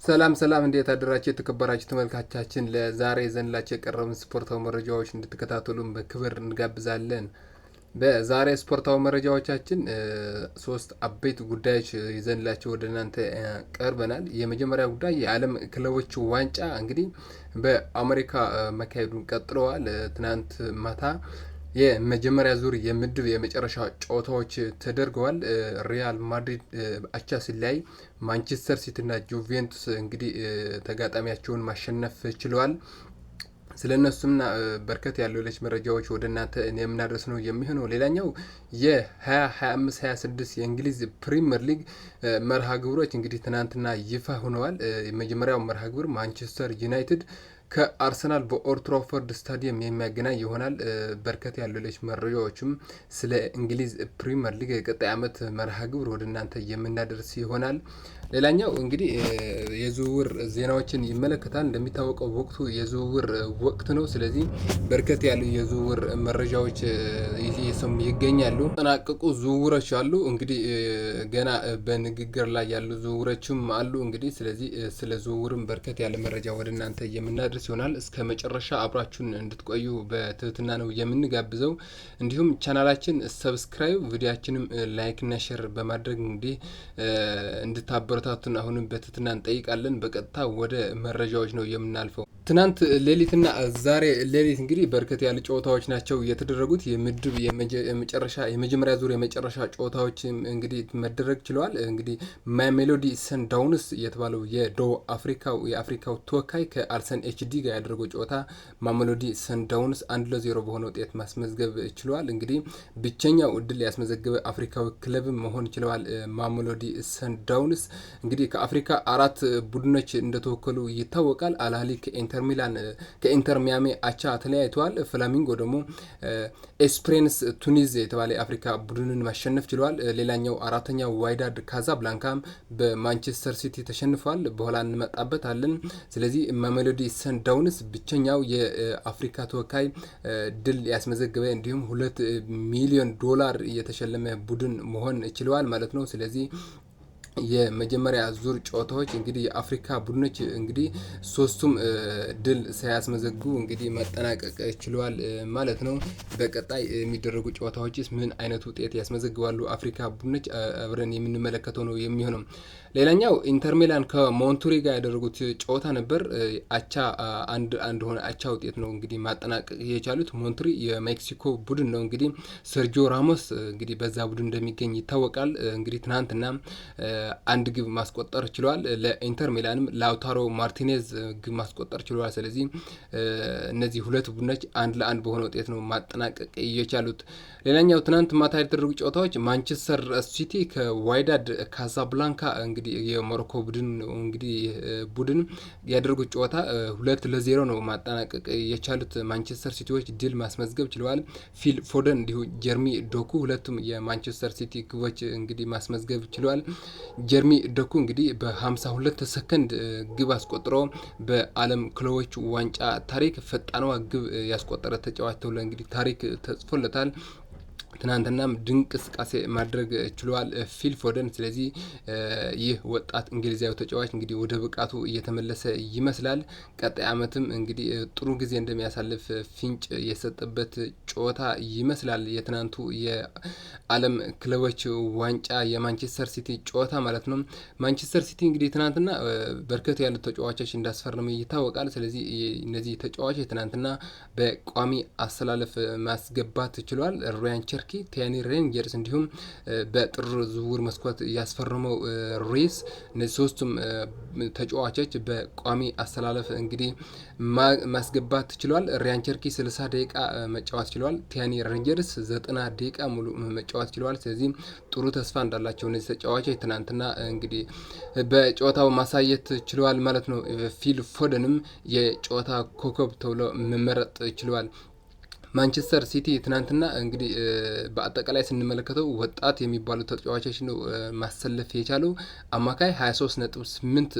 ሰላም ሰላም፣ እንዴት አደራችሁ የተከበራችሁ ተመልካቻችን? ለዛሬ ይዘንላችሁ የቀረብን ስፖርታዊ መረጃዎች እንድትከታተሉን በክብር እንጋብዛለን። በዛሬ ስፖርታዊ መረጃዎቻችን ሶስት አበይት ጉዳዮች ይዘንላችሁ ወደ እናንተ ቀርበናል። የመጀመሪያ ጉዳይ የዓለም ክለቦች ዋንጫ እንግዲህ በአሜሪካ መካሄዱን ቀጥለዋል። ትናንት ማታ የመጀመሪያ ዙር የምድብ የመጨረሻ ጨዋታዎች ተደርገዋል። ሪያል ማድሪድ አቻ ሲለያይ፣ ማንቸስተር ሲቲና ጁቬንቱስ እንግዲህ ተጋጣሚያቸውን ማሸነፍ ችለዋል። ስለ እነሱምና በርከት ያሉ ሌሎች መረጃዎች ወደ እናንተ የምናደርስ ነው የሚሆነው። ሌላኛው የ2025/26 የእንግሊዝ ፕሪምየር ሊግ መርሃ ግብሮች እንግዲህ ትናንትና ይፋ ሆነዋል። የመጀመሪያው መርሃ ግብር ማንቸስተር ዩናይትድ ከአርሰናል በኦልድትራፎርድ ስታዲየም የሚያገናኝ ይሆናል። በርከት ያሉ ሌሎች መረጃዎችም ስለ እንግሊዝ ፕሪምየር ሊግ የቀጣይ ዓመት መርሃ ግብር ወደ እናንተ የምናደርስ ይሆናል። ሌላኛው እንግዲህ የዝውውር ዜናዎችን ይመለከታል። እንደሚታወቀው ወቅቱ የዝውውር ወቅት ነው። ስለዚህ በርከት ያሉ የዝውውር መረጃዎች እየሰሙ ይገኛሉ። ጠናቀቁ ዝውውሮች አሉ። እንግዲህ ገና በንግግር ላይ ያሉ ዝውውሮችም አሉ። እንግዲህ ስለዚህ ስለ ዝውውርም በርከት ያለ መረጃ ወደ እናንተ የምናደርስ ይሆናል። እስከ መጨረሻ አብራችሁን እንድትቆዩ በትህትና ነው የምንጋብዘው። እንዲሁም ቻናላችን subscribe፣ ቪዲዮአችንም like ና share በማድረግ እንግዲህ እንድታበረታቱን አሁንም በትህትና እንጠይቃለን። በቀጥታ ወደ መረጃዎች ነው የምናልፈው። ትናንት ሌሊትና ዛሬ ሌሊት እንግዲህ በርከት ያሉ ጨዋታዎች ናቸው የተደረጉት። የምድብ የመጨረሻ የመጀመሪያ ዙር የመጨረሻ ጨዋታዎች እንግዲህ መደረግ ችለዋል። እንግዲህ ማሜሎዲ ሰንዳውንስ የተባለው የደቡብ አፍሪካው የአፍሪካው ተወካይ ከአልሰን ኤችዲ ጋር ያደረገው ጨዋታ ማሜሎዲ ሰንዳውንስ 1-0 በሆነ ውጤት ማስመዝገብ ችለዋል። እንግዲህ ብቸኛው ድል ያስመዘገበ አፍሪካዊ ክለብ መሆን ችለዋል። ማሜሎዲ ሰንዳውንስ እንግዲህ ከአፍሪካ አራት ቡድኖች እንደተወከሉ ይታወቃል። አልአህሊ ከኢንተር ሚላን ከኢንተር ሚያሚ አቻ ተለያይተዋል። ፍላሚንጎ ደግሞ ኤስፕሬንስ ቱኒዝ የተባለ የአፍሪካ ቡድንን ማሸነፍ ችለዋል። ሌላኛው አራተኛው ዋይዳድ ካዛብላንካም በማንቸስተር ሲቲ ተሸንፏል። በኋላ እንመጣበታለን። ስለዚህ ማሜሎዲ ሰንዳውንስ ብቸኛው የአፍሪካ ተወካይ ድል ያስመዘገበ እንዲሁም $2 ሚሊዮን የተሸለመ ቡድን መሆን ችለዋል ማለት ነው። ስለዚህ የመጀመሪያ ዙር ጨዋታዎች እንግዲህ የአፍሪካ ቡድኖች እንግዲህ ሶስቱም ድል ሳያስመዘግቡ እንግዲህ ማጠናቀቅ ችለዋል ማለት ነው። በቀጣይ የሚደረጉ ጨዋታዎችስ ምን አይነት ውጤት ያስመዘግባሉ አፍሪካ ቡድኖች አብረን የምንመለከተው ነው የሚሆነው። ሌላኛው ኢንተር ሚላን ከሞንቱሪ ጋር ያደረጉት ጨዋታ ነበር። አቻ 1-1 ሆነ፣ አቻ ውጤት ነው እንግዲህ ማጠናቀቅ የቻሉት። ሞንቱሪ የሜክሲኮ ቡድን ነው። እንግዲህ ሰርጂዮ ራሞስ እንግዲህ በዛ ቡድን እንደሚገኝ ይታወቃል። እንግዲህ ትናንትና አንድ ግብ ማስቆጠር ችሏል። ለኢንተር ሚላንም ላውታሮ ማርቲኔዝ ግብ ማስቆጠር ችሏል። ስለዚህ እነዚህ ሁለት ቡድኖች 1-1 በሆነ ውጤት ነው ማጠናቀቅ የቻሉት። ሌላኛው ትናንት ማታ የተደረጉ ጨዋታዎች ማንቸስተር ሲቲ ከዋይዳድ ካዛብላንካ እንግዲህ የሞሮኮ ቡድን እንግዲህ ቡድን ያደረጉት ጨዋታ 2-0 ነው ማጠናቀቅ የቻሉት። ማንቸስተር ሲቲዎች ድል ማስመዝገብ ችለዋል። ፊል ፎደን እንዲሁ ጀርሚ ዶኩ ሁለቱም የማንቸስተር ሲቲ ግቦች እንግዲህ ማስመዝገብ ችለዋል። ጀርሚ ዶኩ እንግዲህ በ52 ሰከንድ ግብ አስቆጥሮ በዓለም ክለቦች ዋንጫ ታሪክ ፈጣኗ ግብ ያስቆጠረ ተጫዋች ተብሎ እንግዲህ ታሪክ ተጽፎለታል። ትናንትናም ድንቅ እንቅስቃሴ ማድረግ ችሏል ፊል ፎደን። ስለዚህ ይህ ወጣት እንግሊዛዊ ተጫዋች እንግዲህ ወደ ብቃቱ እየተመለሰ ይመስላል። ቀጣይ ዓመትም እንግዲህ ጥሩ ጊዜ እንደሚያሳልፍ ፍንጭ የሰጠበት ጨዋታ ይመስላል። የትናንቱ የዓለም ክለቦች ዋንጫ የማንቸስተር ሲቲ ጨዋታ ማለት ነው። ማንቸስተር ሲቲ እንግዲህ ትናንትና በርከት ያሉት ተጫዋቾች እንዳስፈረመ ይታወቃል። ስለዚህ እነዚህ ተጫዋቾች ትናንትና በቋሚ አሰላለፍ ማስገባት ችሏል። ሪያን ቸርኪ፣ ቲያኒ ሬንጀርስ እንዲሁም በጥር ዝውውር መስኮት ያስፈረመው ሪስ፣ እነዚህ ሶስቱም ተጫዋቾች በቋሚ አሰላለፍ እንግዲህ ማስገባት ችሏል። ሪያን ቸርኪ 60 ደቂቃ መጫወት ችሏል። ቲያኒ ሬንጀርስ 90 ደቂቃ ሙሉ መጫወት ችሏል። ስለዚህ ጥሩ ተስፋ እንዳላቸው እነዚህ ተጫዋቾች ትናንትና እንግዲህ በጨዋታው ማሳየት ችለዋል ማለት ነው። ፊል ፎደንም የጨዋታ ኮከብ ተብሎ መመረጥ ችለዋል። ማንቸስተር ሲቲ ትናንትና እንግዲህ በአጠቃላይ ስንመለከተው ወጣት የሚባሉ ተጫዋቾች ነው ማሰለፍ የቻለው። አማካይ 23.8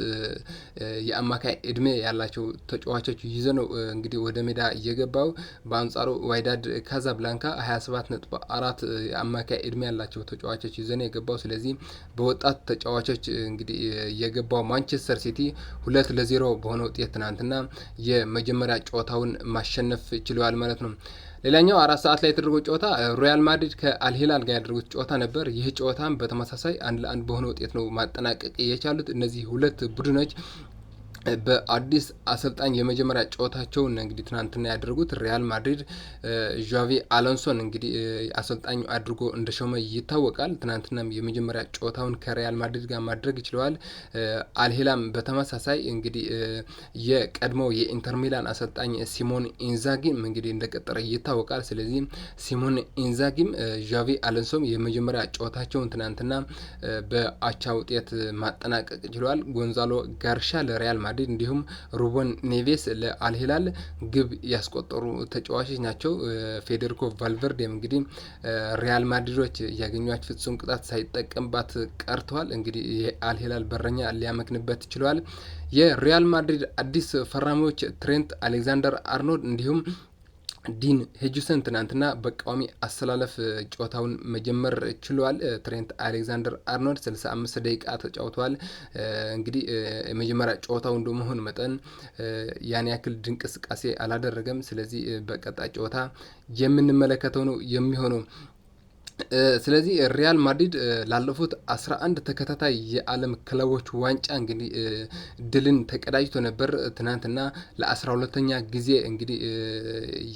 የአማካይ እድሜ ያላቸው ተጫዋቾች ይዘ ነው እንግዲህ ወደ ሜዳ እየገባው። በአንጻሩ ዋይዳድ ካዛብላንካ 27.4 የአማካይ እድሜ ያላቸው ተጫዋቾች ይዘ ነው የገባው። ስለዚህ በወጣት ተጫዋቾች እንግዲህ የገባው ማንቸስተር ሲቲ 2-0 በሆነ ውጤት ትናንትና የመጀመሪያ ጨዋታውን ማሸነፍ ችለዋል ማለት ነው። ሌላኛው 4 ሰዓት ላይ የተደረገው ጨዋታ ሪያል ማድሪድ ከአልሂላል ጋር ያደረጉት ጨዋታ ነበር። ይህ ጨዋታም በተመሳሳይ 1-1 በሆነ ውጤት ነው ማጠናቀቅ የቻሉት። እነዚህ ሁለት ቡድኖች በአዲስ አሰልጣኝ የመጀመሪያ ጨዋታቸውን እንግዲህ ትናንትና ያደረጉት። ሪያል ማድሪድ ዣቪ አሎንሶን እንግዲህ አሰልጣኙ አድርጎ እንደሾመ ይታወቃል። ትናንትናም የመጀመሪያ ጨዋታውን ከሪያል ማድሪድ ጋር ማድረግ ችለዋል። አልሂላም በተመሳሳይ እንግዲህ የቀድሞው የኢንተር ሚላን አሰልጣኝ ሲሞን ኢንዛጊም እንግዲህ እንደቀጠረ ይታወቃል። ስለዚህ ሲሞን ኢንዛጊም ዣቪ አሎንሶም የመጀመሪያ ጨዋታቸውን ትናንትና በአቻ ውጤት ማጠናቀቅ ችለዋል። ጎንዛሎ ጋርሻ ለሪያል ማድሪድ እንዲሁም ሩበን ኔቬስ ለአልሂላል ግብ ያስቆጠሩ ተጫዋቾች ናቸው። ፌዴሪኮ ቫልቨርዴም እንግዲህ ሪያል ማድሪዶች ያገኟት ፍጹም ቅጣት ሳይጠቀምባት ቀርተዋል። እንግዲህ የአልሂላል በረኛ ሊያመክንበት ችለዋል። የሪያል ማድሪድ አዲስ ፈራሚዎች ትሬንት አሌክዛንደር አርኖልድ እንዲሁም ዲን ሄጁሰን ትናንትና በቋሚ አሰላለፍ ጨዋታውን መጀመር ችሏል። ትሬንት አሌክዛንደር አርኖልድ 65 ደቂቃ ተጫውተዋል። እንግዲህ የመጀመሪያ ጨዋታው እንደመሆን መጠን ያን ያክል ድንቅ እንቅስቃሴ አላደረገም። ስለዚህ በቀጣይ ጨዋታ የምንመለከተው ነው የሚሆነው። ስለዚህ ሪያል ማድሪድ ላለፉት 11 ተከታታይ የዓለም ክለቦች ዋንጫ እንግዲህ ድልን ተቀዳጅቶ ነበር። ትናንትና ለ12ኛ ጊዜ እንግዲህ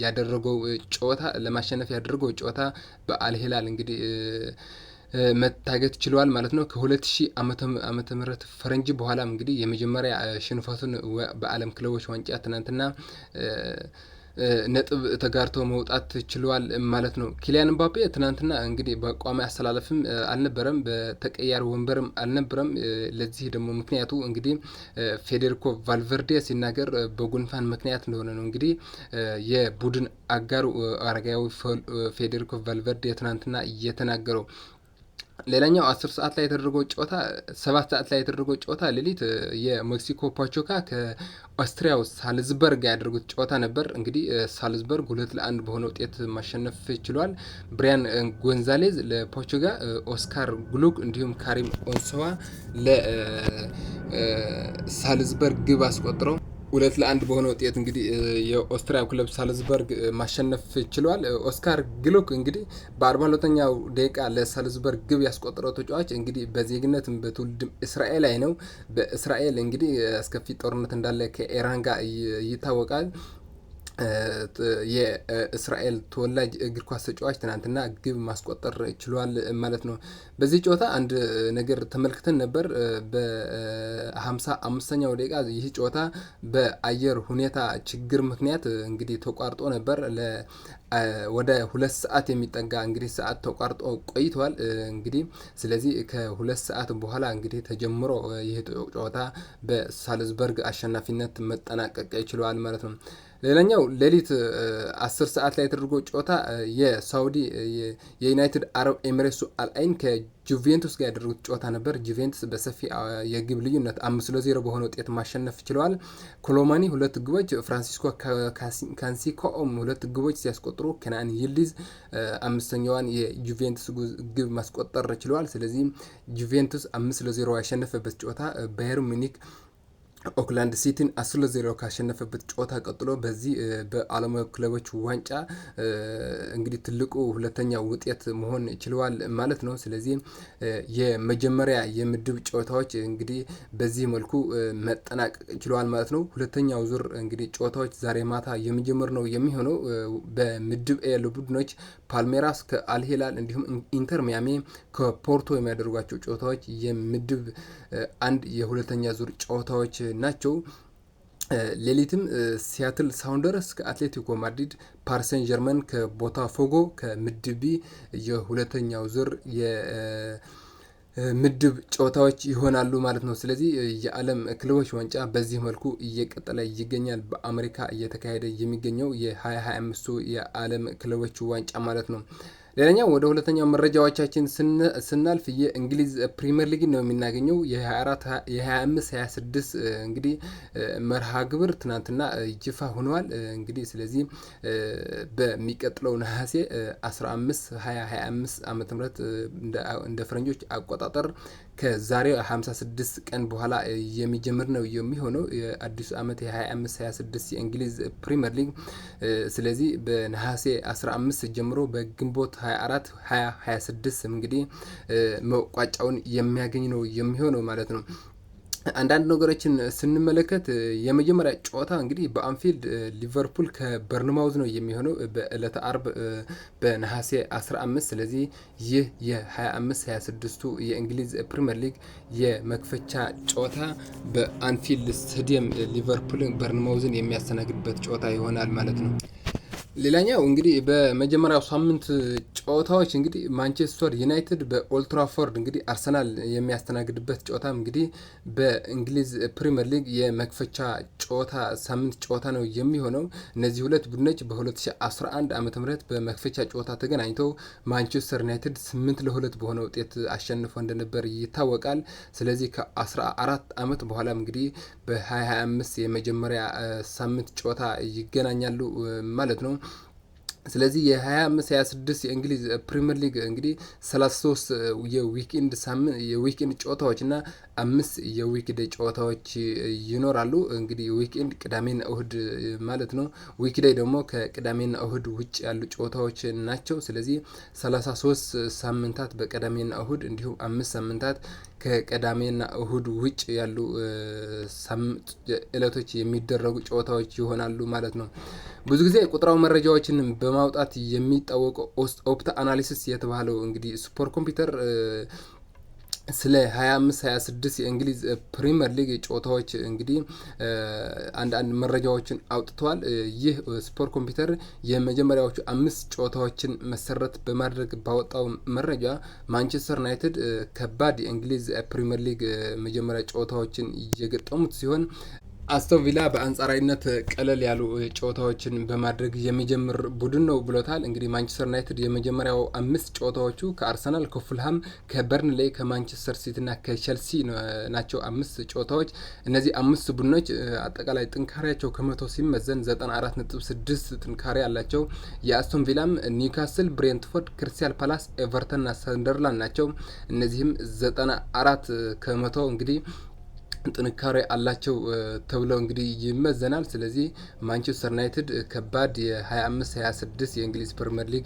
ያደረገው ጨዋታ፣ ለማሸነፍ ያደረገው ጨዋታ በአልሂላል እንግዲህ መታገት ችለዋል ማለት ነው። ከ2000 ዓመተ ምህረት ፈረንጅ በኋላም እንግዲህ የመጀመሪያ ሽንፈቱን በዓለም ክለቦች ዋንጫ ትናንትና ነጥብ ተጋርቶ መውጣት ችሏል ማለት ነው። ኪሊያን ምባፔ ትናንትና እንግዲህ በቋሚ አሰላለፍም አልነበረም፣ በተቀያሪ ወንበርም አልነበረም። ለዚህ ደግሞ ምክንያቱ እንግዲህ ፌዴሪኮ ቫልቨርዴ ሲናገር በጉንፋን ምክንያት እንደሆነ ነው እንግዲህ የቡድን አጋሩ አረጋዊ ፌዴሪኮ ቫልቨርዴ ትናንትና እየተናገረው። ሌላኛው 10 ሰዓት ላይ የተደረገው ጨዋታ፣ 7 ሰዓት ላይ የተደረገው ጨዋታ ሌሊት የሜክሲኮ ፓቾካ ከኦስትሪያው ሳልዝበርግ ያደረጉት ጨዋታ ነበር። እንግዲህ ሳልዝበርግ 2-1 በሆነ ውጤት ማሸነፍ ችሏል። ብሪያን ጎንዛሌዝ ለፓቾካ፣ ኦስካር ግሉክ እንዲሁም ካሪም ኦንሰዋ ለሳልዝበርግ ግብ አስቆጥረው 2-1 በሆነ ውጤት እንግዲህ የኦስትሪያ ክለብ ሳልዝበርግ ማሸነፍ ችሏል። ኦስካር ግሉክ እንግዲህ በ42ኛው ደቂቃ ለሳልዝበርግ ግብ ያስቆጠረው ተጫዋች እንግዲህ በዜግነትም በትውልድም እስራኤላዊ ነው። በእስራኤል እንግዲህ አስከፊ ጦርነት እንዳለ ከኢራን ጋር ይታወቃል። የእስራኤል ተወላጅ እግር ኳስ ተጫዋች ትናንትና ግብ ማስቆጠር ችሏል ማለት ነው። በዚህ ጨዋታ አንድ ነገር ተመልክተን ነበር። በ55ኛው ደቂቃ ይህ ጨዋታ በአየር ሁኔታ ችግር ምክንያት እንግዲህ ተቋርጦ ነበር። ወደ 2 ሰዓት የሚጠጋ እንግዲህ ሰዓት ተቋርጦ ቆይተዋል። እንግዲህ ስለዚህ ከ2 ሰዓት በኋላ እንግዲህ ተጀምሮ ይህ ጨዋታ በሳልዝበርግ አሸናፊነት መጠናቀቅ ችሏል ማለት ነው። ሌላኛው ሌሊት 10 ሰዓት ላይ የተደረገው ጨዋታ የሳውዲ የዩናይትድ አረብ ኤሚሬትሱ አልአይን ከጁቬንቱስ ጋር ያደረጉት ጨዋታ ነበር። ጁቬንቱስ በሰፊ የግብ ልዩነት 5-0 በሆነ ውጤት ማሸነፍ ችለዋል። ኮሎማኒ ሁለት ግቦች፣ ፍራንሲስኮ ካንሲኮኦም ሁለት ግቦች ሲያስቆጥሩ ከናን ይልዲዝ አምስተኛዋን የጁቬንቱስ ግብ ማስቆጠር ችለዋል። ስለዚህ ጁቬንቱስ 5-0 ያሸነፈበት ጨዋታ ባየር ሙኒክ ኦክላንድ ሲቲን 10-0 ካሸነፈበት ጨዋታ ቀጥሎ በዚህ በዓለም ክለቦች ዋንጫ እንግዲህ ትልቁ ሁለተኛ ውጤት መሆን ችለዋል ማለት ነው። ስለዚህ የመጀመሪያ የምድብ ጨዋታዎች እንግዲህ በዚህ መልኩ መጠናቀቅ ችለዋል ማለት ነው። ሁለተኛው ዙር እንግዲህ ጨዋታዎች ዛሬ ማታ የሚጀምር ነው የሚሆነው። በምድብ ኤ ያሉ ቡድኖች ፓልሜራስ ከአልሂላል እንዲሁም ኢንተር ሚያሚ ከፖርቶ የሚያደርጓቸው ጨዋታዎች የምድብ አንድ የሁለተኛ ዙር ጨዋታዎች ናቸው። ሌሊትም ሲያትል ሳውንደርስ ከአትሌቲኮ ማድሪድ፣ ፓሪሰን ጀርመን ከቦታፎጎ ከምድብ ቢ የሁለተኛው ዙር ምድብ ጨዋታዎች ይሆናሉ ማለት ነው። ስለዚህ የዓለም ክለቦች ዋንጫ በዚህ መልኩ እየቀጠለ ይገኛል። በአሜሪካ እየተካሄደ የሚገኘው የ2025ቱ የዓለም ክለቦች ዋንጫ ማለት ነው። ሌላኛው ወደ ሁለተኛው መረጃዎቻችን ስናልፍ የእንግሊዝ ፕሪምየር ሊግ ነው የምናገኘው። የ24፣ የ25፣ 26 እንግዲህ መርሃ ግብር ትናንትና ይፋ ሆነዋል። እንግዲህ ስለዚህ በሚቀጥለው ነሐሴ 15 2025 ዓመተ ምህረት እንደ ፈረንጆች አቆጣጠር ከዛሬ 56 ቀን በኋላ የሚጀምር ነው የሚሆነው የአዲሱ ዓመት የ25 26 የእንግሊዝ ፕሪምየር ሊግ። ስለዚህ በነሐሴ 15 ጀምሮ በግንቦት 24 2026 እንግዲህ መቋጫውን የሚያገኝ ነው የሚሆነው ማለት ነው። አንዳንድ ነገሮችን ስንመለከት የመጀመሪያ ጨዋታ እንግዲህ በአንፊልድ ሊቨርፑል ከበርንማውዝ ነው የሚሆነው በዕለተ አርብ በነሐሴ 15። ስለዚህ ይህ የ25 26ቱ የእንግሊዝ ፕሪምየር ሊግ የመክፈቻ ጨዋታ በአንፊልድ ስታዲየም ሊቨርፑል በርንማውዝን የሚያስተናግድበት ጨዋታ ይሆናል ማለት ነው። ሌላኛው እንግዲህ በመጀመሪያው ሳምንት ጨዋታዎች እንግዲህ ማንቸስተር ዩናይትድ በኦልትራፎርድ እንግዲህ አርሰናል የሚያስተናግድበት ጨዋታ እንግዲህ በእንግሊዝ ፕሪምየር ሊግ የመክፈቻ ጨዋታ ሳምንት ጨዋታ ነው የሚሆነው። እነዚህ ሁለት ቡድኖች በ2011 ዓ ም በመክፈቻ ጨዋታ ተገናኝተው ማንቸስተር ዩናይትድ 8-2 በሆነ ውጤት አሸንፎ እንደነበር ይታወቃል። ስለዚህ ከ14 ዓመት በኋላም እንግዲህ በ2025 የመጀመሪያ ሳምንት ጨዋታ ይገናኛሉ ማለት ነው። ስለዚህ የ25 26 የእንግሊዝ ፕሪምየር ሊግ እንግዲህ 33 የ weekend ሳምንት የ weekend ጨዋታዎች እና 5 የ weekday ጨዋታዎች ይኖራሉ። እንግዲህ weekend ቅዳሜና እሁድ ማለት ነው። weekday ደግሞ ከቅዳሜና እሁድ ውጭ ያሉ ጨዋታዎች ናቸው። ስለዚህ 33 ሳምንታት በቅዳሜና እሁድ እንዲሁም 5 ሳምንታት ከቅዳሜና እሁድ ውጭ ያሉ እለቶች የሚደረጉ ጨዋታዎች ይሆናሉ ማለት ነው። ብዙ ጊዜ ቁጥራዊ መረጃዎችን በማውጣት የሚታወቀው ኦፕታ አናሊሲስ የተባለው እንግዲህ super computer ስለ 25 26 የእንግሊዝ ፕሪምየር ሊግ ጨዋታዎች እንግዲህ አንዳንድ መረጃዎችን አውጥተዋል። ይህ super computer የመጀመሪያዎቹ 5 ጨዋታዎችን መሰረት በማድረግ ባወጣው መረጃ ማንቸስተር ዩናይትድ ከባድ የእንግሊዝ ፕሪምየር ሊግ መጀመሪያ ጨዋታዎችን እየገጠሙት ሲሆን፣ አስቶን ቪላ በአንጻራዊነት ቀለል ያሉ ጨዋታዎችን በማድረግ የሚጀምር ቡድን ነው ብሎታል። እንግዲህ ማንቸስተር ዩናይትድ የመጀመሪያው 5 ጨዋታዎቹ ከአርሰናል፣ ከፉልሃም፣ ከበርንሌይ፣ ከማንቸስተር ሲቲ እና ከቸልሲ ናቸው 5 ጨዋታዎች። እነዚህ 5 ቡድኖች አጠቃላይ ጥንካሬያቸው ከ100 ሲመዘን 94.6 ጥንካሬ አላቸው። የአስቶን ቪላም ኒውካስል፣ ብሬንትፎርድ፣ ክሪስታል ፓላስ፣ ኤቨርተን እና ሰንደርላንድ ናቸው። እነዚህም 94 ከመቶ እንግዲህ ጥንካሬ አላቸው ተብለው እንግዲህ ይመዘናል። ስለዚህ ማንቸስተር ዩናይትድ ከባድ የ25 26 የእንግሊዝ ፕሪምየር ሊግ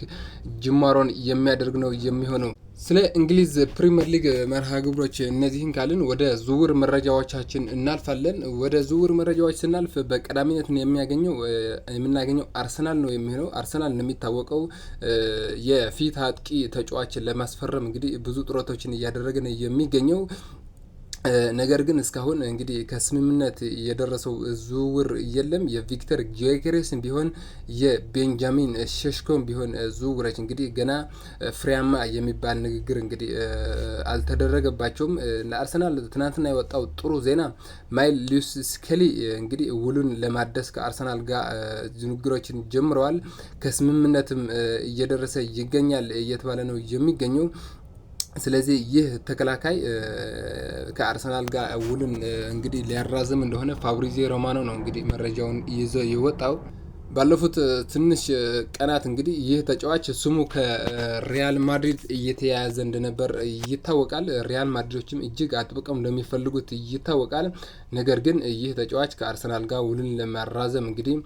ጅማሮን የሚያደርግ ነው የሚሆነው። ስለ እንግሊዝ ፕሪምየር ሊግ መርሃ ግብሮች እነዚህን ካልን ወደ ዝውውር መረጃዎቻችን እናልፋለን። ወደ ዝውውር መረጃዎች ስናልፍ በቀዳሚነት የምናገኘው አርሰናል ነው የሚሆነው። አርሰናል እንደሚታወቀው የፊት አጥቂ ተጫዋችን ለማስፈረም እንግዲህ ብዙ ጥረቶችን እያደረገ ነው የሚገኘው። ነገር ግን እስካሁን እንግዲህ ከስምምነት የደረሰው ዝውውር የለም። የቪክተር ጊዮኬሬስም ቢሆን የቤንጃሚን ሼሽኮም ቢሆን ዝውውሮች እንግዲህ ገና ፍሬያማ የሚባል ንግግር እንግዲህ አልተደረገባቸውም። ለአርሰናል ትናንትና የወጣው ጥሩ ዜና ማይል ሉዊስ ስኬሊ እንግዲህ ውሉን ለማደስ ከአርሰናል ጋር ንግግሮችን ጀምረዋል። ከስምምነትም እየደረሰ ይገኛል እየተባለ ነው የሚገኘው። ስለዚህ ይህ ተከላካይ ከአርሰናል ጋር ውልን እንግዲህ ሊያራዝም እንደሆነ ፋብሪዚዮ ሮማኖ ነው እንግዲህ መረጃውን ይዞ የወጣው። ባለፉት ትንሽ ቀናት እንግዲህ ይህ ተጫዋች ስሙ ከሪያል ማድሪድ እየተያያዘ እንደነበር ይታወቃል። ሪያል ማድሪዶችም እጅግ አጥብቀው እንደሚፈልጉት ይታወቃል። ነገር ግን ይህ ተጫዋች ከአርሰናል ጋር ውልን ለማራዘም እንግዲህ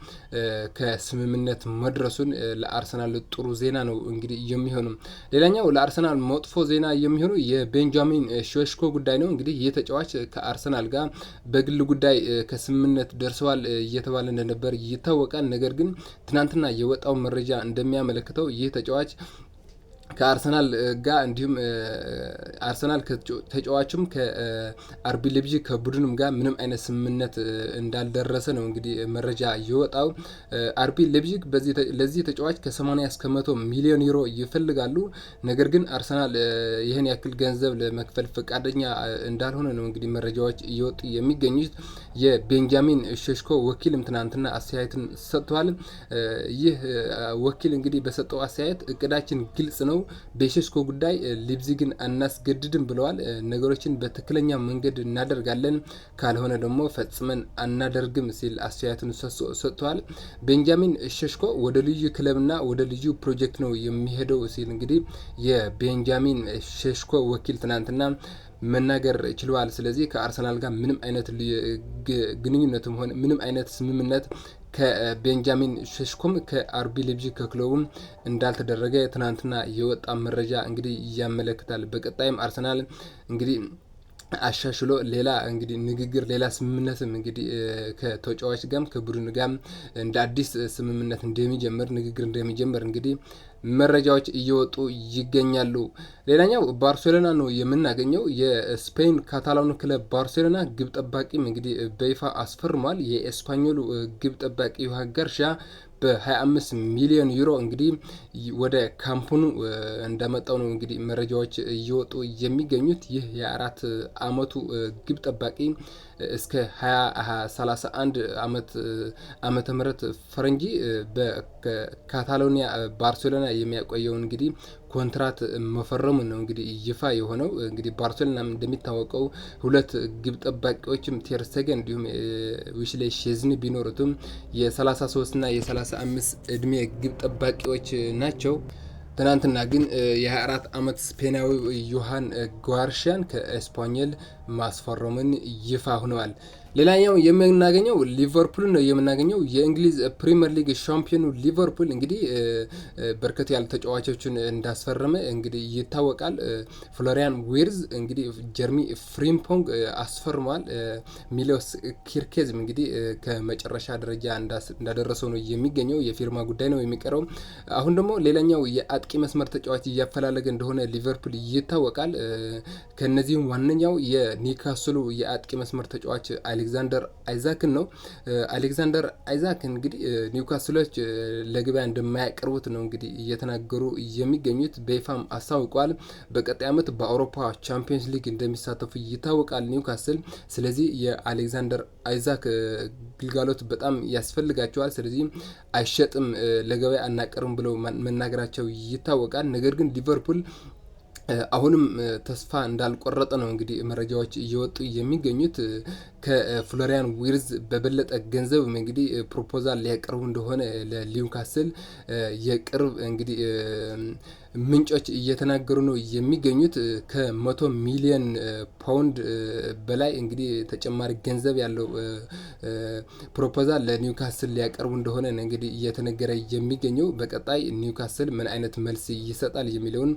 ከስምምነት መድረሱን ለአርሰናል ጥሩ ዜና ነው እንግዲህ የሚሆነው። ሌላኛው ለአርሰናል መጥፎ ዜና የሚሆኑ የቤንጃሚን ሼሽኮ ጉዳይ ነው። እንግዲህ ይህ ተጫዋች ከአርሰናል ጋር በግል ጉዳይ ከስምምነት ደርሰዋል እየተባለ እንደነበር ይታወቃል። ነገር ግን ትናንትና የወጣው መረጃ እንደሚያመለክተው ይህ ተጫዋች ከአርሰናል ጋር እንዲሁም አርሰናል ተጫዋቹም ከአርቢ ሌፕዚግ ከቡድኑም ጋር ምንም አይነት ስምምነት እንዳልደረሰ ነው እንግዲህ መረጃ የወጣው። አርቢ ሌፕዚግ ለዚህ ተጫዋች ከ80 እስከ 100 ሚሊዮን ዩሮ ይፈልጋሉ። ነገር ግን አርሰናል ይህን ያክል ገንዘብ ለመክፈል ፈቃደኛ እንዳልሆነ ነው እንግዲህ መረጃዎች እየወጡ የሚገኙት። የቤንጃሚን ሼሽኮ ወኪልም ትናንትና አስተያየትን ሰጥተዋል። ይህ ወኪል እንግዲህ በሰጠው አስተያየት እቅዳችን ግልጽ ነው፣ በሼሽኮ ጉዳይ ሊፕዚግን አናስገድድም ብለዋል። ነገሮችን በትክክለኛ መንገድ እናደርጋለን፣ ካልሆነ ደግሞ ፈጽመን አናደርግም ሲል አስተያየቱን ሰጥተዋል። ቤንጃሚን ሼሽኮ ወደ ልዩ ክለብና ወደ ልዩ ፕሮጀክት ነው የሚሄደው ሲል እንግዲህ የቤንጃሚን ሼሽኮ ወኪል ትናንትና መናገር ችለዋል። ስለዚህ ከአርሰናል ጋር ምንም አይነት ግንኙነትም ሆነ ምንም አይነት ስምምነት ከቤንጃሚን ሼሽኮም ከአርቢ ሌፕዚግ ከክለቡም እንዳልተደረገ ትናንትና የወጣ መረጃ እንግዲህ ያመለክታል። በቀጣይም አርሰናል እንግዲህ አሻሽሎ ሌላ እንግዲህ ንግግር፣ ሌላ ስምምነትም እንግዲህ ከተጫዋች ጋም ከቡድን ጋም እንደ አዲስ ስምምነት እንደሚጀምር፣ ንግግር እንደሚጀምር እንግዲህ መረጃዎች እየወጡ ይገኛሉ። ሌላኛው ባርሴሎና ነው የምናገኘው። የስፔን ካታላኑ ክለብ ባርሴሎና ግብ ጠባቂም እንግዲህ በይፋ አስፈርሟል። የኤስፓኞሉ ግብ ጠባቂ ዮሃን ጋርሺያ በ25 ሚሊዮን ዩሮ እንግዲህ ወደ ካምፕኑ እንዳመጣው ነው እንግዲህ መረጃዎች እየወጡ የሚገኙት። ይህ የ4 አመቱ ግብ ጠባቂ እስከ 2031 ዓመተ ምህረት ፈረንጂ በካታሎኒያ ባርሴሎና የሚያቆየውን እንግዲህ ኮንትራት መፈረሙ ነው እንግዲህ ይፋ የሆነው። እንግዲህ ባርሴሎና እንደሚታወቀው ሁለት ግብ ጠባቂዎችም ቴርስቴገን እንዲሁም ዊስሌ ሼዝኒ ቢኖሩትም የ33 እና የ35 እድሜ ግብ ጠባቂዎች ናቸው። ትናንትና ግን የ24 ዓመት ስፔናዊ ዮሃን ጓርሺያን ከኤስፓኞል ማስፈረሙን ይፋ ሆነዋል። ሌላኛው የምናገኘው ሊቨርፑል ነው የምናገኘው። የእንግሊዝ ፕሪምየር ሊግ ሻምፒዮኑ ሊቨርፑል እንግዲህ በርከት ያሉ ተጫዋቾችን እንዳስፈረመ እንግዲህ ይታወቃል። ፍሎሪያን ዊርዝ እንግዲህ ጀርሚ ፍሪምፖንግ አስፈርሟል። ሚሎስ ኪርኬዝም እንግዲህ ከመጨረሻ ደረጃ እንዳደረሰው ነው የሚገኘው። የፊርማ ጉዳይ ነው የሚቀረው። አሁን ደግሞ ሌላኛው የአጥቂ መስመር ተጫዋች እያፈላለገ እንደሆነ ሊቨርፑል ይታወቃል። ከነዚህም ዋነኛው የኒውካስሉ የአጥቂ መስመር ተጫዋች አሌክዛንደር አይዛክን ነው። አሌክዛንደር አይዛክ እንግዲህ ኒውካስሎች ለገበያ እንደማያቀርቡት ነው እንግዲህ እየተናገሩ የሚገኙት፣ በይፋም አስታውቋል። በቀጣይ ዓመት በአውሮፓ ቻምፒየንስ ሊግ እንደሚሳተፉ ይታወቃል ኒውካስል። ስለዚህ የአሌክዛንደር አይዛክ ግልጋሎት በጣም ያስፈልጋቸዋል። ስለዚህ አይሸጥም፣ ለገበያ አናቀርብም ብለው መናገራቸው ይታወቃል። ነገር ግን ሊቨርፑል አሁንም ተስፋ እንዳልቆረጠ ነው እንግዲህ መረጃዎች እየወጡ የሚገኙት። ከፍሎሪያን ዊርዝ በበለጠ ገንዘብ እንግዲህ ፕሮፖዛል ሊያቀርቡ እንደሆነ ለኒውካስል የቅርብ እንግዲህ ምንጮች እየተናገሩ ነው የሚገኙት። ከ100 ሚሊዮን ፓውንድ በላይ እንግዲህ ተጨማሪ ገንዘብ ያለው ፕሮፖዛል ለኒውካስል ሊያቀርቡ እንደሆነ እንግዲህ እየተነገረ የሚገኘው። በቀጣይ ኒውካስል ምን አይነት መልስ ይሰጣል የሚለውን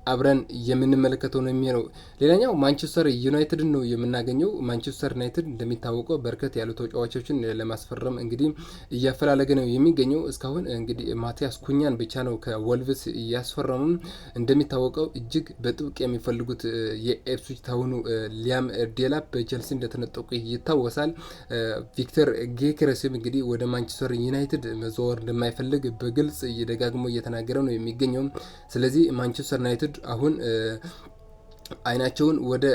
አብረን የምንመለከተው ነው የሚሆነው። ሌላኛው ማንቸስተር ዩናይትድን ነው የምናገኘው። ማንቸስተር ዩናይትድ እንደሚታወቀው በርከት ያሉ ተጫዋቾችን ለማስፈረም እንግዲህ እያፈላለገ ነው የሚገኘው። እስካሁን እንግዲህ ማቲያስ ኩኛን ብቻ ነው ከወልቭስ እያስፈረሙም። እንደሚታወቀው እጅግ በጥብቅ የሚፈልጉት የኤፕስዊች ታውኑ ሊያም ዴላፕ በቼልሲ እንደተነጠቁ ይታወሳል። ቪክተር ጌክረስም እንግዲህ ወደ ማንቸስተር ዩናይትድ መዘዋወር እንደማይፈልግ በግልጽ እየደጋግሞ እየተናገረ ነው የሚገኘው። ስለዚህ ማንቸስተር ዩናይትድ አሁን አይናቸውን ወደ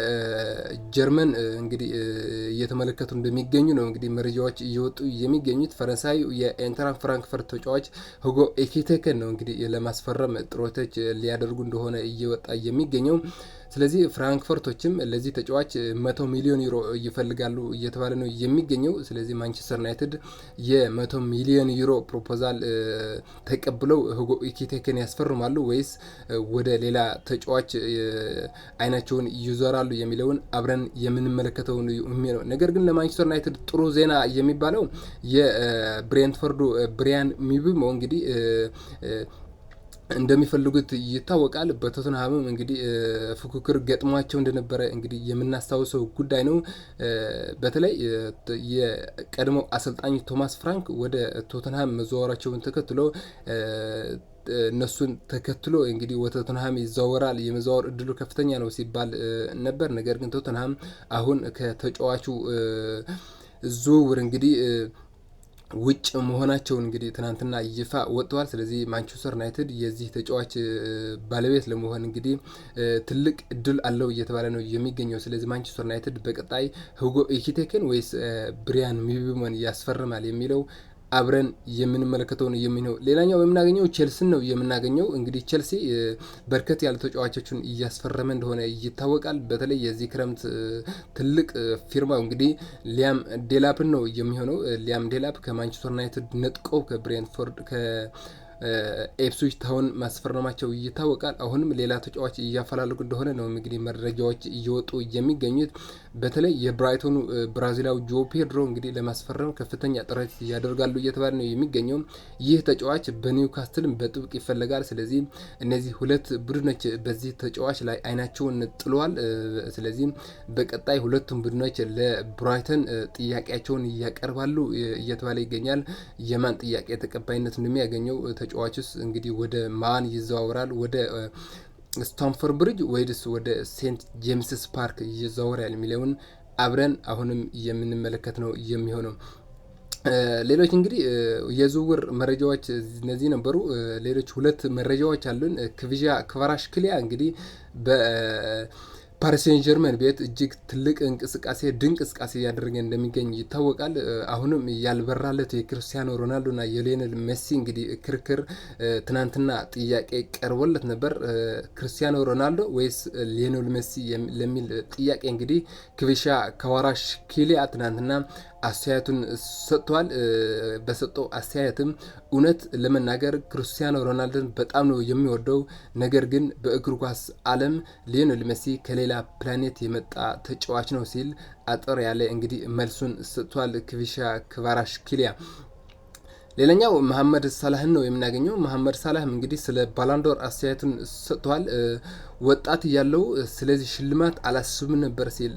ጀርመን እንግዲህ እየተመለከቱ እንደሚገኙ ነው እንግዲህ መረጃዎች እየወጡ የሚገኙት። ፈረንሳይ የኤንትራን ፍራንክፈርት ተጫዋች ሁጎ ኤኪቴከን ነው እንግዲህ ለማስፈረም ጥረቶች ሊያደርጉ እንደሆነ እየወጣ የሚገኘው። ስለዚህ ፍራንክፈርቶችም ለዚህ ተጫዋች 100 ሚሊዮን ዩሮ ይፈልጋሉ እየተባለ ነው የሚገኘው። ስለዚህ ማንቸስተር ዩናይትድ የ100 ሚሊዮን ዩሮ ፕሮፖዛል ተቀብለው ሁጎ ኤኪቴከን ያስፈርማሉ ወይስ ወደ ሌላ ተጫዋች አይናቸውን ይዞራሉ የሚለውን አብረን የምንመለከተው ነው። ነገር ግን ለማንቸስተር ዩናይትድ ጥሩ ዜና የሚባለው የብሬንትፎርዱ ብሪያን ምቤሞ እንግዲህ እንደሚፈልጉት ይታወቃል። በቶተንሃምም እንግዲህ ፉክክር ገጥሟቸው እንደነበረ እንግዲህ የምናስታውሰው ጉዳይ ነው። በተለይ የቀድሞው አሰልጣኝ ቶማስ ፍራንክ ወደ ቶተንሃም መዘዋወራቸውን ተከትሎ እነሱን ተከትሎ እንግዲህ ወደ ቶተንሃም ይዘዋወራል፣ የመዘዋወር እድሉ ከፍተኛ ነው ሲባል ነበር። ነገር ግን ቶተንሃም አሁን ከተጫዋቹ ዝውውር እንግዲህ ውጭ መሆናቸውን እንግዲህ ትናንትና ይፋ ወጥተዋል። ስለዚህ ማንቸስተር ዩናይትድ የዚህ ተጫዋች ባለቤት ለመሆን እንግዲህ ትልቅ እድል አለው እየተባለ ነው የሚገኘው። ስለዚህ ማንቸስተር ዩናይትድ በቀጣይ ሁጎ ኤኪቴኬን ወይስ ብሪያን ምቤሞን ያስፈርማል የሚለው አብረን የምንመለከተው ነው የሚሆነው። ሌላኛው የምናገኘው ቼልሲን ነው የምናገኘው። እንግዲህ ቼልሲ በርከት ያሉ ተጫዋቾችን እያስፈረመ እንደሆነ ይታወቃል። በተለይ የዚህ ክረምት ትልቅ ፊርማው እንግዲህ ሊያም ዴላፕን ነው የሚሆነው። ሊያም ዴላፕ ከማንቸስተር ዩናይትድ ነጥቀው ከብሬንትፎርድ፣ ከኤፕስዊች ታውን ማስፈረማቸው ይታወቃል። አሁንም ሌላ ተጫዋች እያፈላለጉ እንደሆነ ነው እንግዲህ መረጃዎች እየወጡ የሚገኙት። በተለይ የብራይቶኑ ብራዚላዊ ጆ ፔድሮ እንግዲህ ለማስፈረም ከፍተኛ ጥረት ያደርጋሉ እየተባለ ነው የሚገኘው። ይህ ተጫዋች በኒውካስትልም በጥብቅ ይፈለጋል። ስለዚህ እነዚህ ሁለት ቡድኖች በዚህ ተጫዋች ላይ አይናቸውን ጥለዋል። ስለዚህ በቀጣይ ሁለቱም ቡድኖች ለብራይተን ጥያቄያቸውን እያቀርባሉ እየተባለ ይገኛል። የማን ጥያቄ ተቀባይነት እንደሚያገኘው፣ ተጫዋቹስ እንግዲህ ወደ ማን ይዘዋወራል፣ ወደ ስታምፎርድ ብሪጅ ወይስ ወደ ሴንት ጄምስስ ፓርክ ይዘዋወራል የሚለውን አብረን አሁንም የምንመለከት ነው የሚሆነው። ሌሎች እንግዲህ የዝውውር መረጃዎች እነዚህ ነበሩ። ሌሎች ሁለት መረጃዎች አሉን። ክቪዣ ክቫራሽክሊያ እንግዲህ በፓሪስ ሴን ጀርመን ቤት እጅግ ትልቅ እንቅስቃሴ፣ ድንቅ እንቅስቃሴ እያደረገ እንደሚገኝ ይታወቃል። አሁንም ያልበራለት የክርስቲያኖ ሮናልዶና የሊዮኔል ሜሲ እንግዲህ ክርክር ትናንትና ጥያቄ ቀርቦለት ነበር። ክርስቲያኖ ሮናልዶ ወይስ ሊዮኔል ሜሲ ለሚል ጥያቄ እንግዲህ ክቪሻ ክቫራሽክሊያ ትናንትና አስተያየቱን ሰጥቷል። በሰጠው አስተያየትም እውነት ለመናገር ክርስቲያኖ ሮናልዶን በጣም ነው የሚወደው፣ ነገር ግን በእግር ኳስ ዓለም ሊዮኔል ሜሲ ከሌላ ፕላኔት የመጣ ተጫዋች ነው ሲል አጠር ያለ እንግዲህ መልሱን ሰጥቷል ክቪሻ ክቫራሽክሊያ። ሌላኛው መሐመድ ሳላህን ነው የምናገኘው። መሐመድ ሳላህም እንግዲህ ስለ ባላንዶር አስተያየቱን ሰጥቷል። ወጣት እያለው ስለዚህ ሽልማት አላስብም ነበር ሲል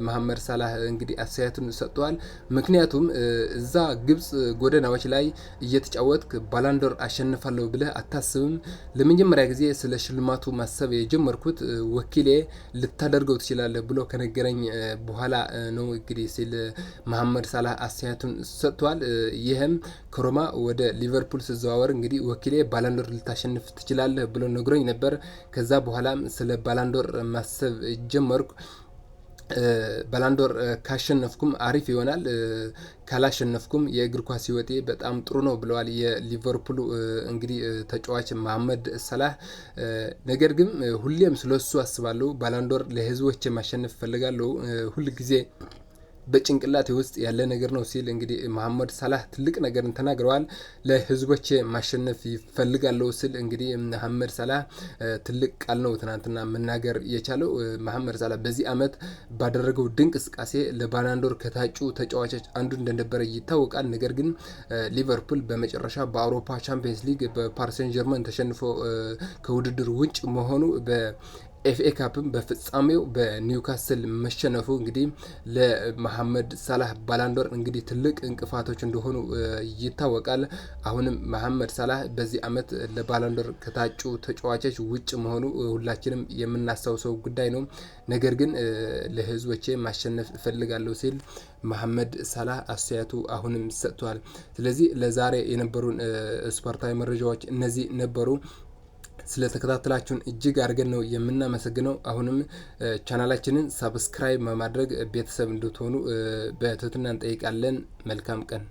መሐመድ ሳላህ እንግዲህ አስተያየቱን ሰጥቷል። ምክንያቱም እዛ ግብጽ ጎዳናዎች ላይ እየተጫወትክ ባላንዶር አሸንፋለሁ ብለህ አታስብም። ለመጀመሪያ ጊዜ ስለ ሽልማቱ ማሰብ የጀመርኩት ወኪሌ ልታደርገው ትችላለህ ብሎ ከነገረኝ በኋላ ነው እንግዲህ ሲል መሐመድ ሳላህ አስተያየቱን ሰጥቷል። ይህም ከሮማ ወደ ሊቨርፑል ስዘዋወር እንግዲህ ወኪሌ ባላንዶር ልታሸንፍ ትችላለህ ብሎ ነግሮኝ ነበር። ከዛ በኋላም ስለ ባላንዶር ማሰብ ጀመርኩ። ባላንዶር ካሸነፍኩም አሪፍ ይሆናል፣ ካላሸነፍኩም የእግር ኳስ ሕይወቴ በጣም ጥሩ ነው ብለዋል የሊቨርፑል እንግዲህ ተጫዋች መሐመድ ሰላህ። ነገር ግን ሁሌም ስለሱ አስባለሁ። ባላንዶር ለህዝቦች ማሸነፍ እፈልጋለሁ፣ ሁል ጊዜ በጭንቅላቴ ውስጥ ያለ ነገር ነው ሲል እንግዲህ መሐመድ ሳላህ ትልቅ ነገርን ተናግረዋል። ለህዝቦቼ ማሸነፍ ይፈልጋለሁ ሲል እንግዲህ መሐመድ ሳላህ ትልቅ ቃል ነው ትናንትና መናገር የቻለው። መሐመድ ሳላህ በዚህ አመት ባደረገው ድንቅ እንቅስቃሴ ለባላንዶር ከታጩ ተጫዋቾች አንዱ እንደነበረ ይታወቃል። ነገር ግን ሊቨርፑል በመጨረሻ በአውሮፓ ቻምፒየንስ ሊግ በፓሪስ ሴን ጀርመን ተሸንፎ ከውድድር ውጭ መሆኑ፣ በኤፍኤ ካፕም በፍጻሜው በኒውካስል መሸነፉ እንግዲህ ለመሐመድ ሳላህ ባላንዶር እንግዲህ ትልቅ እንቅፋቶች እንደሆኑ ይታወቃል። አሁንም መሐመድ ሳላህ በዚህ አመት ለባላንዶር ከታጩ ተጫዋቾች ውጭ መሆኑ ሁላችንም የምናስታውሰው ጉዳይ ነው። ነገር ግን ለህዝቦቼ ማሸነፍ እፈልጋለሁ ሲል መሐመድ ሳላህ አስተያየቱ አሁንም ሰጥቷል። ስለዚህ ለዛሬ የነበሩን ስፖርታዊ መረጃዎች እነዚህ ነበሩ። ስለተከታተላችሁን እጅግ አድርገን ነው የምናመሰግነው። አሁንም ቻናላችንን subscribe በማድረግ ቤተሰብ እንድትሆኑ በትህትና እንጠይቃለን። መልካም ቀን።